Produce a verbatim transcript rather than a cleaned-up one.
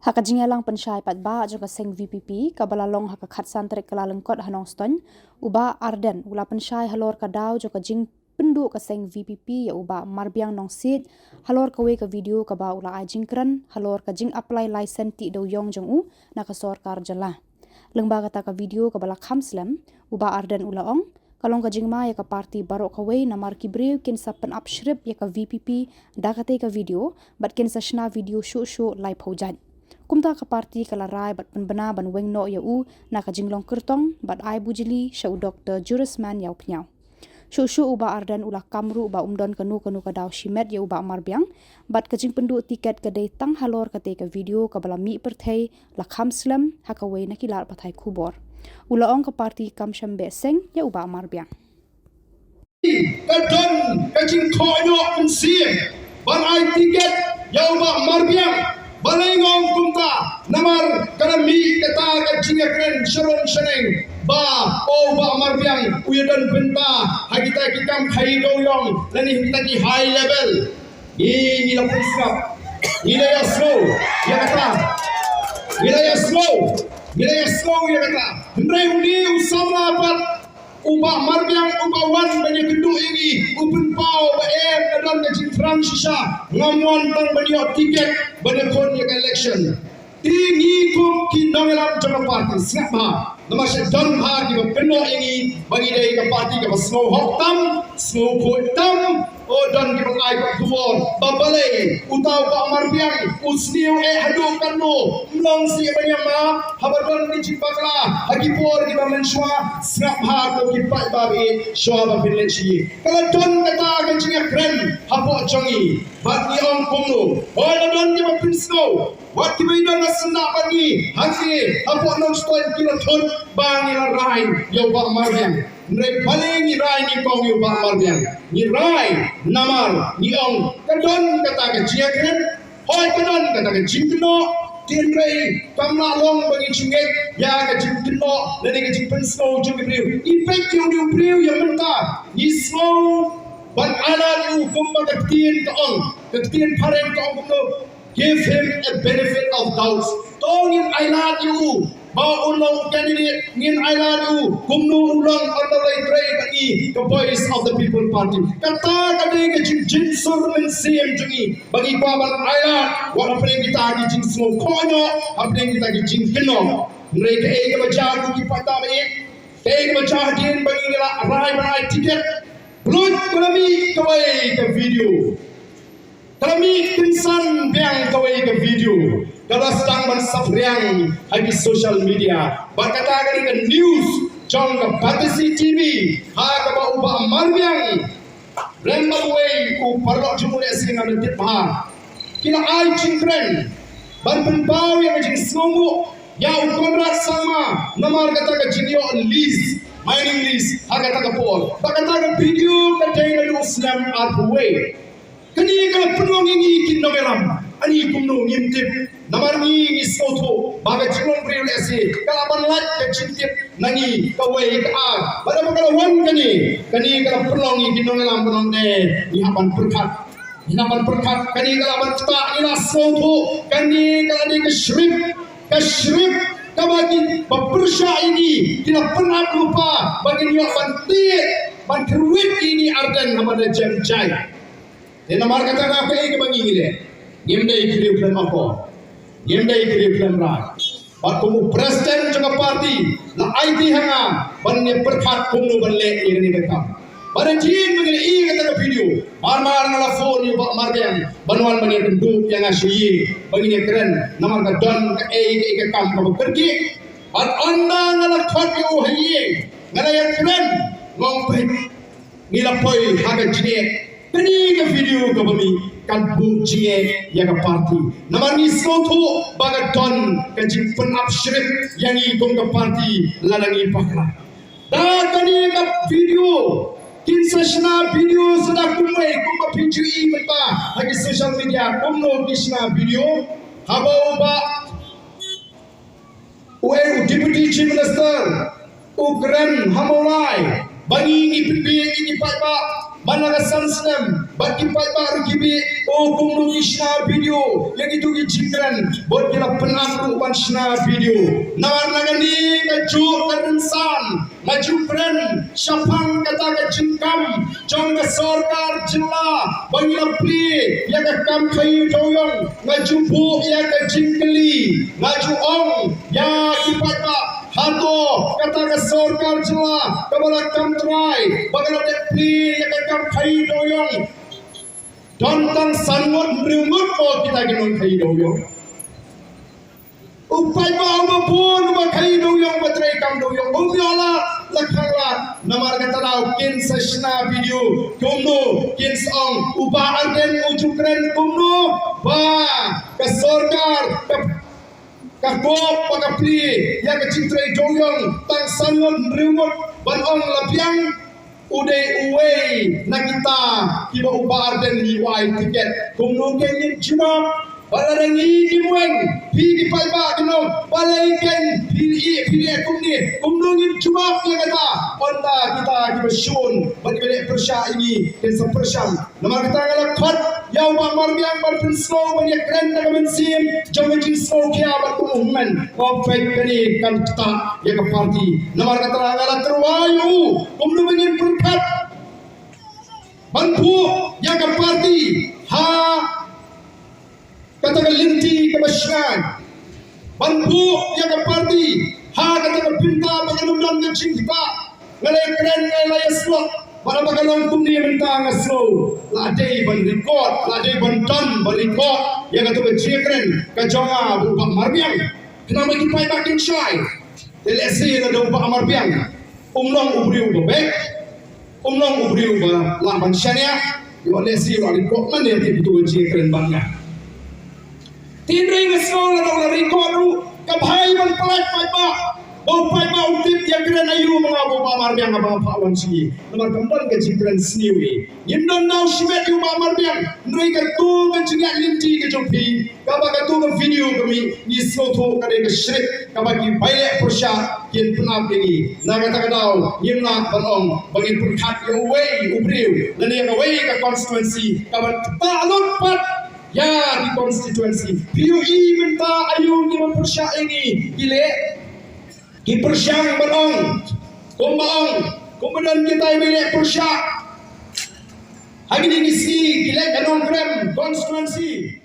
Ha ka jingïalang pynshai paidbah jong ka seng VPP kaba la long ha ka khatsan tarik Kyllalyngkot ha Nongstoiñ, u Bah Ardent u la pynshai halor ka daw jong ka jingpynduh ka seng VPP ïa u Bah Marbiang Nongsiej halor kawei ka video kaba u la ai jingkren halor ka jing apply license tih dewiong jong u na ka sorkar jylla. Lyngba kata ka video kaba la kham slem, u Bah Ardent u la ong, ka long ka jingma ïa ka party baroh kawei namar ki briew kin sa pynap shrip ïa ka VPP da katei ka video bad kin sa shna video shuh shuh laiphew jait. Kumta ka party ka la rai bad pynbna ban weng noh ïa u na ka jinglong kyrtong bad ai bujli sha u Doktor Jurisman Ïawphniaw. Shuh shuh u Bah Ardent u la kam ruh ba um don kano kano ka daw shimet ïa u Bah Marbiang bad ka jingpynduh tiket ka dei tang halor katei ka video kaba la mih pyrthei la kham slem ha kawei na ki lad pathai khubor. U la ong ka party kam shym beh seng ïa u Bah Marbiang. Ka don ka jingkhohnoh mynsiem ban ai tiket ïa u Bah Marbiang. Balei nga ong kumta? Namar ka la mih kata ka jingïakren sharum shaneng ba u Bah Marbiang u ïadon bynta ha kita ki kam khaïi dewiong lane ha kita ki high level. Ngi ngi la pynsngap, ngi la ïasngew ïa kata, ngi la ïasngew, ngi la ïasngew ïa kata. Hynrei une u samla pat u Bah Marbiang uba wan ban ïakynduh ïa ngi, u pynpaw ba em, ka don ka jingthrang shisha, ngam wan tang ban ïoh tiket ban ïakhun ïa ka election. Te ngi kum ki nongïalam jong ka party, sngap bha, namar shu don bha kiba kynnoh ïa ngi ba ngi dei ka party kaba sngew hok tam, sngew khuid tam. O, don kiba ai ka khubor ba balei uta u Bah Marbiang u sniew eh haduh katno. Ym long shuh ban ïa map haba don ki jingbakla ha ki por kiba mynshuwa. Sngap bha ko ki paidbah, shuwa ba phin leit sha ïing, ka la don kata ka jingïakren hapoh jong ngi. Bad ngi ong kumno? Hooid, la don kiba pynsngew, wat kiba ïadon ha syndah bad ngi hangne hapoh Nongstoiñ ki la thut ba ngi la rai ïa u Bah Marbiang. Hynrei balei ngi rai nyngkong ïa u Bah Marbiang? Ngi rai namar ngi ong ka don kata ka jingïakren, hooid ka don kata ka jingkynnoh. Te hynrei kam lah long ba ngi ju ngeit ïa ka jingkynnoh lane ka jingpynsngew jong ki briew. Ngi peit ïa u briew ïa mynta, ngi sngew ban ailad ïa u kumba ka ktien ka ong, ka ktien phareng ka ong kumno, give him a benefit of doubts. To ngin ailad ïa u ba un long u candidate, ngin ailad ïa u kumno u long, ynda u la ïatrei bad ngi ka Voice of the People Party. Kata ka dei ka jingjynsur mynsiem jong ngi ba ngi kwah ban ailad wat hapdeng kita ki jingsngew khohnoh, hapdeng kita ki jingkynnoh. Hynrei kaei kaba jia ko ki paidbah, kaei kaba jia hadien ba ngi la rai ban ai tiket? Pynlut ka la mih kawei ka video. Ka la mih kynsan biang kawei ka video kaba la sdang ban saphriang ha ki social media. Bad kata ka dei ka news jong ka Batesi TV ha kaba u Bah Marbiang Rem Bawei, u paralok jong u, lehse ngam da tip bha, ki la ai jingkren ban pynpaw ïa ka jingsngewnguh ïa u Conrad Sangma namar kata ka jingïoh lease, mining lease ha kata ka por. Bad kata ka video ka dei naduh u snem arphew wei. Kane ka la pynlong ïa ngi ki nongïalam, ani kumno ngim tip. Namar ngi ngi sngewthuh ba ka jinglong briew lehse ka lah ban lait ka jingtip na ngi kawei ka ar. Bad haba ka la wan kane, kane ka la pynlong ïa ki nongïalam ba nang ne ngi hap ban pyrkhat. Ngi hap ban pyrkhat, kane ka lah ban ktah, ngi la sngewthuh kane ka la dei ka script, ka script kaba ki ba pyrshah ïa ngi ki la pynap lypa ba kin ïoh ban tied ban kyrwit ïa ngi Ardent haba da jem jai. Te namar kata ka, kaei kaba ngi ngi leh? Ngim dei khlieh khlem akor, ngim dei khlieh khlem rai. Bad kum u president jong ka party la aiti ha nga ban ïa pyrkhat kumno ban leh ïa kane ka kam. Bad hadien ba ngi la ïohi ïa kata ka video, mar mar nga la phone ïa u Bah Marbiang ban wan ban ïakynduh ïa nga sha ïing ba ngin ïakren namar ka don kaei kaei ka kam kaba kyrkieh. Bad ynda nga la khot ïa u ha ïing, nga la ïakren, nga ong peit, ngi la poi ha ka jingeh. Kane ka video kaba mih kan buh jingeh ïa ka party. Namar ngi sngewthuh ba ka don ka jingpynap script ïa ngi kum ka party lada ngi bakla. Da kane ka video kin sa shna video sa da kumwei kumba phi ju i mynta ha ki social media, kumno ki shna video. Haba u Bah Uei u Deputy Chief Minister u kren ha Mawlai ba ngi ngi pynbieit ïa ki paidbah. man la ka san snem, bad ki paidbah ruh ki bih, o kumno ki shna video ïa kito ki jingkren, bad ki la pynap ruh ban shna video. Namar na kane ka juk ka rynsan, nga ju kren shaphang kata ka jingkam jong ka sorkar jylla ba ngi la plie ïa ka kam khaïi dewiong. Nga ju buh ïa ka jingkylli, nga ju ong ïa ki paidbah, hato kata ka sorkar jylla kaba la kam trai ba ka la dep plie ïa ka kam khaïi dewiong don tang san ngut, hynriew ngut ko kita ki nongkhaïi dewiong? U paidbah uba bun uba khaïi dewiong, uba trei kam dewiong, um ïoh la la khang lad. Namar kata daw kin sa shna video kumno, kin sa ong, u Bah Ardent u ju kren kumno ba ka sorkar ka, ka kop ba ka plie ïa ka jingtrei dewiong tang san ngut, hynriew ngut, ban ong la biang u dei uwei na kita kiba u Bah Ardent ngi wai tiket. Kumno kein ngin jubab? Ba lada ngi kim weng, phi ki paidbah kin ong, balei kein phi ïeh, phi leh kumne? Kumno ngin jubab ïa kata? Ynda kita kiba shun bad kiba leh pyrshah ïa ngi kin sa pyrshang. Namar kata nga la khot ïa u Bah Marbiang ban pynsngew ban ïakren da ka mynsiem jong ka jingsngewkhia bad ka movement. Ba peit kane kan ktah ïa ka party. Namar kata nga la tyrwa ïa u kumno ba ngin pyrkhat ban buh ïa ka party ha kata ka lynti kaba shngaiñ, ban buh ïa ka party ha kata ka bynta ba kan ym don ka jingktah. Nga la kren, nga la ïasyllok, bad haba ka long kumne mynta nga sngew la dei ban record, la dei ban don ban record ïa kata ka jingkren ka jong nga bad u Bah Marbiang. Khnang ba ki paidbah kin shai. Te lehse lada u Bah Marbiang um long u briew ba beit, um long u briew ba lah ban shaniah, ïoh lehse u la record man ïa kito ki jingkren bad nga. Hynrei nga sngew lada u la record ruh, ka bha ban pyllait paidbah, ba u paidbah un tip ïa kren aïu ma nga bad u Bah Marbiang haba nga phah wan sha ngi. Namar kam don ka jingkren sniew hi. Ngim don naw shimet ïa u Bah Marbiang, hynrei kato ka jingïaid lynti ka jong phi, kaba kato ka video ka mih, ngi sngewthuh ka dei ka script kaba ki paidbah pyrshah kin pynap ïa ngi. Na kata ka daw ngim lah ban ong ba ngin pyrkhat ïa uwei u briew lane ïa kawei ka constituency, kaba ktah lut pat ïa ki constituency. Phi ïohi mynta aïu kiba pyrshah ïa ngi ki leh? Ki pyrshang ban ong, kumba ong, kumba don kitai ba leh pyrshah ha kine ki sngi, ki leh ka Nongkrem constituency.